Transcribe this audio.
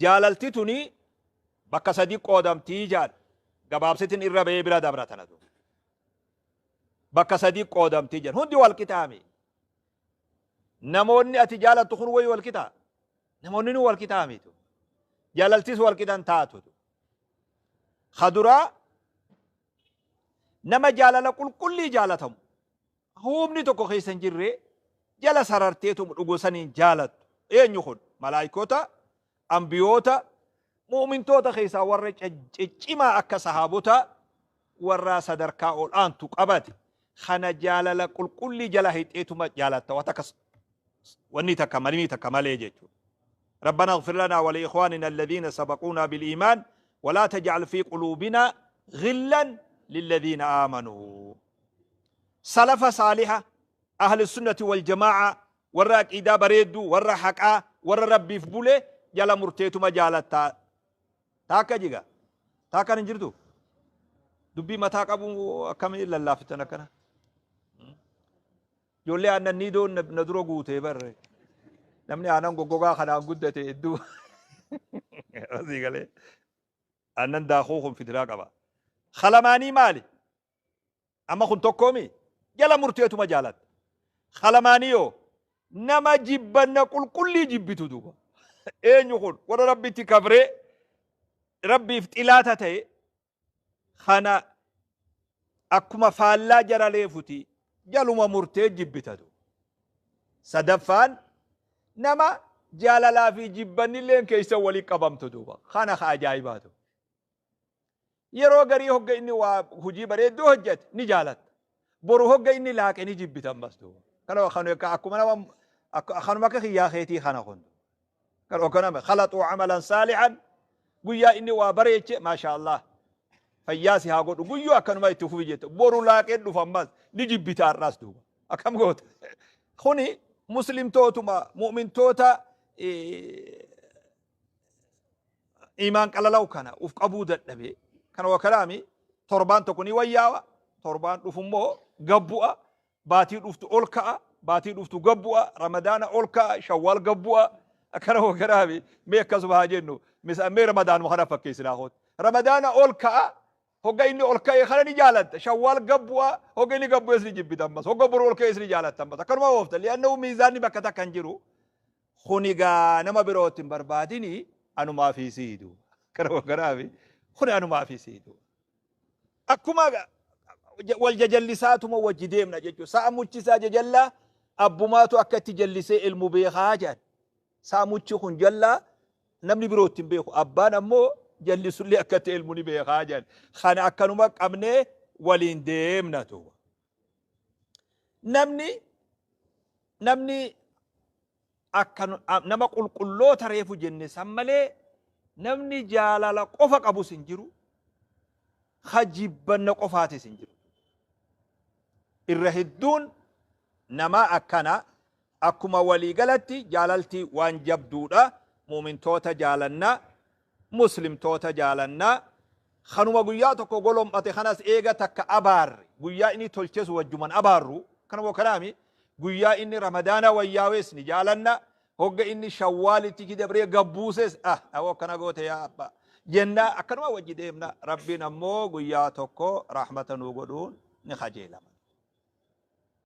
Jaalalti tuni bakka sadi qoodamtii jedhan. Gabaabsitin irra ba'ee bira dabra tanatu. Bakka sadi qoodamtii jedhan. Hundi wal qixaami. Namoonni ati jaalattu kun wayi wal qixaa? Namoonni nu wal qixaamitu. Jaalaltis wal qixan taatu. Kaduraa nama jaalala qulqullii jaalatamu. Humni tokko keessa hin jirre jala sararteetuma dhugo saniin jaalattu. Eenyu kun? Malaayikota, ambiyoota, mu'mintoota keessaa warra ciccimaa akka sahaabota warra sadarkaa ol aantu qabate. Kana jaalala qulqullii jala hixeetuma jaalatta. Waan takka wanni takka malimii takka malee jechuudha. ربنا اغفر لنا ولإخواننا الذين سبقونا بالإيمان ولا تجعل في قلوبنا غلا للذين آمنوا. سلف صالحة أهل السنة والجماعة ورا عقيدة بريدو ورا حقا ورا ربي في بوله جلا مرتيتو مجالتا تاكا جيغا تاكا نجردو دبي متى قبو كم إلا الله فتنا كنا ijoollee aannan niidoo na dura guutee barre. Namni aannan goggogaa kanaan guddate hedduu. Asii galee aannan daakuu kun fitiraa qaba. Kalamaanii maali? Amma kun tokkoomi? Jala murteetuma jaalatta. Kalamaanii yoo nama jibbanna qulqullii jibbitu duuba. Eenyu kun warra Rabbitti kafree Rabbiif xilaata ta'e kana akkuma faallaa jara leefuti jaluma murtee jibbitatu. Sadaffaan nama jaalalaa fi jibbannilleen keessa walii qabamtu duuba. Kana ka ajaa'ibaatu. Yeroo garii hogga inni waa hojii bareedduu hojjete ni jaalatta. Boru hogga inni laaqe ni jibbita ammas duuba. Kana kana akkuma nama kanuma akka kiyyaa keetii kana kun. Kan hogganame khalaxuu amalan saalihan guyyaa inni waa bareeche maasha Allah. Fayyaa si haa godhu guyyuu akkanuma itti fufi jette. Boru laaqee dhufa ammas ni jibbita har'aas duuba. Akkam goota. Kuni muslimtootuma mu'mintoota imaan qalalaw kana uf qabuu dadhabe. Kana wakalaami torbaan tokko ni wayyaawa. Torbaan dhufu immoo gabbu'a. Baatii dhuftu ol ka'a. Baatii dhuftu gabbu'a. Ramadaana ol ka'a. Shawwaal gabbu'a. Akkana wakalaami mee akkasuma haa jennu. Mee ramadaanuma kana fakkeessinaa kooti. Ramadaana ol ka'a. Hogga inni ol ka'e kana ni jaalatta. Shawwaal gabbu'a. Hogga inni gabbu'es ni jibbita ammas. Hogga boru ol ka'es ni jaalatta ammas. Akkanuma oofta. Li'annahu miizaanni bakka takka hin jiru. Kuni gaa nama birootti hin barbaadini anumaa fi siidu. Kana wakanaafi kuni anumaa fi siidu. Akkuma wal jajallisaatuma wajji deemna jechuudha. Sa'a muchisaa jajallaa abbumaatu akka itti jallisee ilmu beekaa jedhan. Sa'a muchi kun jallaa namni birootti hin beeku. Abbaan ammoo jallisullee akka itti ilmu ni beekaa jedhan. Kana akkanuma qabnee waliin deemna duuba. Namni akka nama qulqulloota reefu jenne san malee namni jaalala qofa qabus hin jiru. Ka jibbanna qofaatis hin jiru. Irra hedduun namaa akkana akkuma waliigalatti jaalalti waan jabduudha. Muumintoota jaalanna, muslimtoota jaalanna. Kanuma guyyaa tokko golom'ate kanas eega takka abaarre guyyaa inni tolches wajjuman abaarru kanuma kanaami guyyaa inni ramadaana wayyaawes ni jaalanna. Hogga inni shawwaalitti dabree gabbuuses ah awoo akkana goote yaa abbaa jenna akkanuma wajji deemna. Rabbiin ammoo guyyaa tokko rahmata nuu godhuun ni kajeelama.